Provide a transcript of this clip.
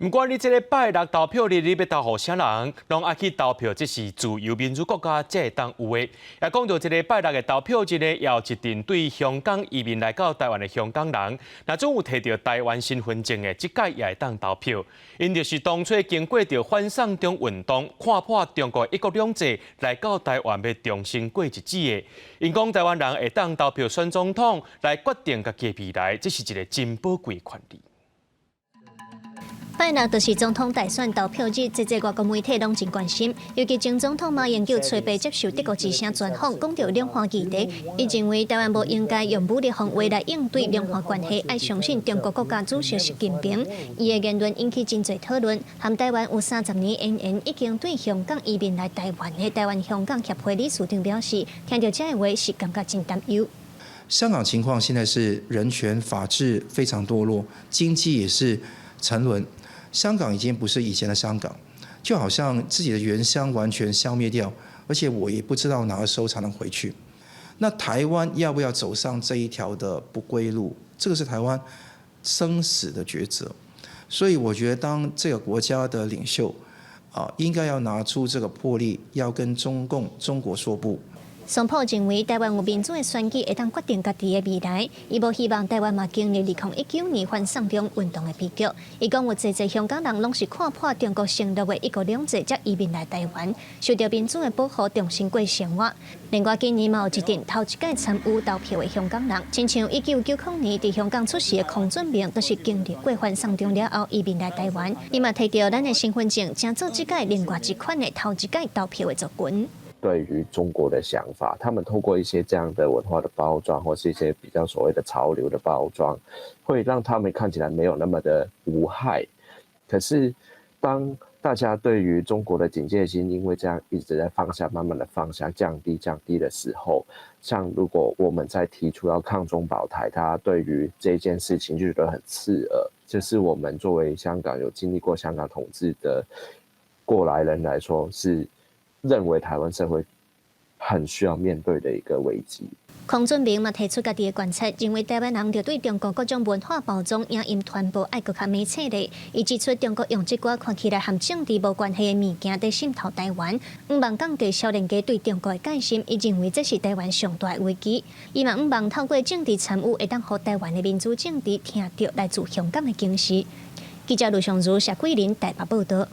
毋管你這个拜六投票日，你欲投予啥人，攏愛去投票，這是自由民主國家才會當有的。也講到這个拜六的投票日呢，也有一陣對香港移民來到台灣的香港人，若總有提著台灣身份證的，這擺也會當投票。𪜶就是當初經過著反送中運動，看破中國一國兩制，來到台灣欲重新過日子的。𪜶講台灣人會當投票選總統，來決定家己的未來，這是一个真寶貴的權利。拜六就是總統大選投票日，濟濟外國媒體攏真關心。尤其前總統馬英九初八接受德國之聲專訪，講著兩岸議題，伊認為台灣無應該用武力防衛來應對兩岸關係，愛相信中國國家主席習近平。伊的言論引起真濟討論。和台灣有30年淵源，已經對香港移民來台灣的台灣香港協會理事長表示，聽著這个話是感覺真擔憂。香港情況現在是人權法治非常墮落，經濟也是沉淪。香港已經不是以前的香港，就好像自己的原鄉完全消滅掉，而且我也不知道哪個時候才能回去。那台灣要不要走上這一條的不歸路？這個是台灣生死的抉擇。所以我覺得，當這個國家的領袖啊，應該要拿出這個魄力，要跟中共中國說不。桑普認為台灣有民主的選舉，會當決定家己的未來。伊無希望台灣嘛經歷2019年反送中運動的悲劇。伊講有濟濟香港人攏是看破中國承諾的一國兩制，才移民來台灣，受著民主的保護，重新過生活。另外，今年嘛有一陣頭一擺參與投票的香港人，親像1990年佇香港出世的孔俊明，都是經歷過反送中了後移民來台灣。伊嘛提著咱的身份證，成做這擺另外一款的頭一擺投票的族群。對於中國的想法，他們透過一些這樣的文化的包裝，或是一些比較所謂的潮流的包裝，會讓他們看起來沒有那麼的無害。可是，當大家對於中國的警戒心因為這樣一直在放下，慢慢的放下、降低、降低的時候，像如果我們在提出要抗中保台，大家對於這件事情就覺得很刺耳。這是我們作為香港有經歷過香港統治的過來人來說，是認為台灣社會很需要面對的一個危機。孔俊明嘛提出家己的觀察，認為台灣人著對中國各種文化包裝、影音傳播愛閣較明細咧。伊指出，中國用這寡看起來和政治無關係的物件佇滲透台灣，向望降低少年家對中國的戒心。伊認為這是台灣上大的危機。伊嘛向望透過政治參與，會當予台灣的民主政治聽著來自香港的警示。記者盧尚如、謝桂林台北報導。